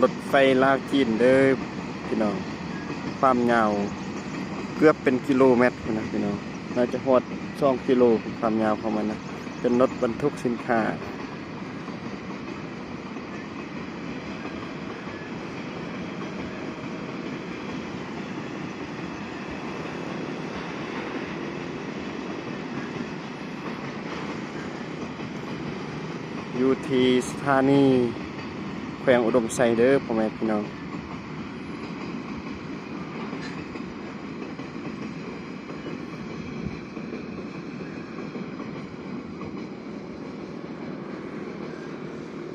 ລົດໄຟລາວຈີນເດີພີ່ນ້ອງ, ຄວາມຍາວເກືອບເປັນກິໂລແມັດພຸ້ນນະພີ່ນ້ອງ, ໜ້າຈະຮອດສອງກິໂລ ຄວາມຍາວຂອງມັນນະ, ເປັນລົດບັນທຸກສິນຄ້າ. ຢູ່ທີ່ສະຖານີແຂວງອຸດົມໄຊເດີພໍ່ແມ່ພີ່ນ້ອງ.